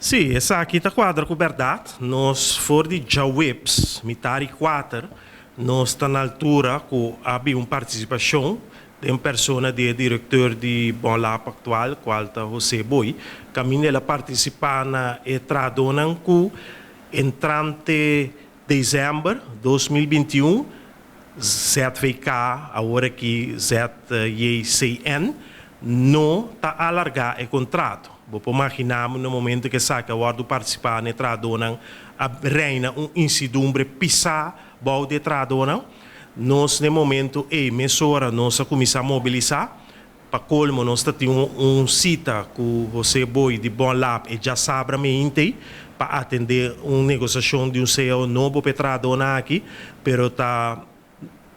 Si, esaki ta kuadra ku berdat. Nos for di djaweps, mitar di 4, nos ta na altura ku a bin un partisipashon den persona di direktor di Bonlab aktual, kual ta José Boy. Kaminda el a partisipá na e trahadónan ku entrante desèmber 2021, ZVK, awor aki ZJCN, no ta alargá e kontrato. Bo por imaginá na momento ku esaki a wòrdu partisipá na e trahadónan, a reina un insidumbre pisá bou di e trahadónan. Nos na momento ei mesora nos a kuminsá mobilisá. Pa kolmo nos ta tin un sita ku José Boy di Bonlab e djasabra meinte pa atendé un negosiashon di un CEO nobo pa e trahadónan aki, pero ta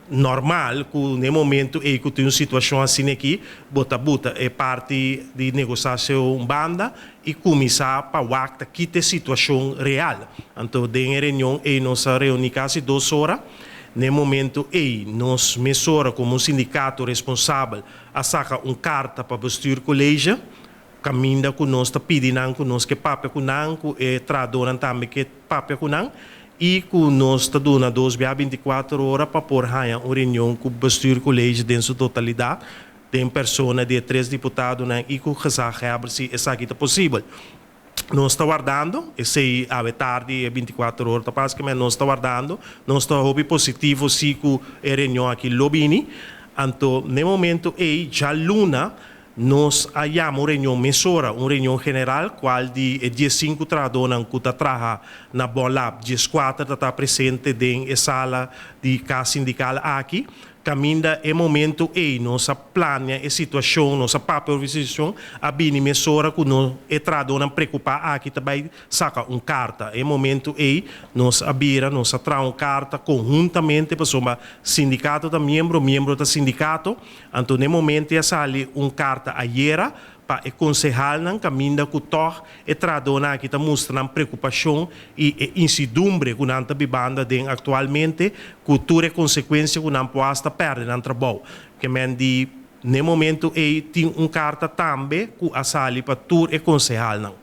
normal ku na momento ei ku tin un situashon asina aki, bo ta buta e parti di negosiashon un banda i kuminsá pa wak ta kita e situashon real. Anto den e reunion ei nos a reuní kasi 2 ora. Na momento ei nos mesora komo un sindikato responsabel a saka un karta pa bestuurscollege kaminda ku nos ta pidi nan ku nos ke papia ku nan, ku e trahadónan tambe ke papia ku nan i ku nos ta duna 2 bia 24 ora pa por haña un reunion ku bestuurscollege den su totalidat, den persona di tres diputadonan i ku gezaghebber, si esaki ta posibel. Nos ta wardando, esei awe tardi 24 ora ta pasa, ku nos ta wardando, nos ta hopi positivo si ku e reunion aki lo bini. Anto, na momento ei, djaluna, nos a yama un reunion mesora, un reunion general, kual di 15 trahadónan ku ta traha na Bonlab, 14 ta presente den e sala di kas sindikal aki, kaminda e momento ei nos a plania e situashon, nos a papia e situashon, a bini mesora ku nos e trahadónan preokupá aki tambe saka un karta. E momento ei nos a bira, nos a traha un karta konhuntamente, pasobra sindikato ta miembro, miembro ta sindikato. Anto na momento a sali un karta ayera pa e konsehalnan kaminda ku toch e trahadónan aki ta mustra nan preokupashon i e insidumbre ku nan ta bibando aden aktualmente, ku tur e konsekuensia ku nan por hasta pèrdè nan trabou. Ke men di na momento ei tin un karta tambe ku a sali pa tur e konsehalnan.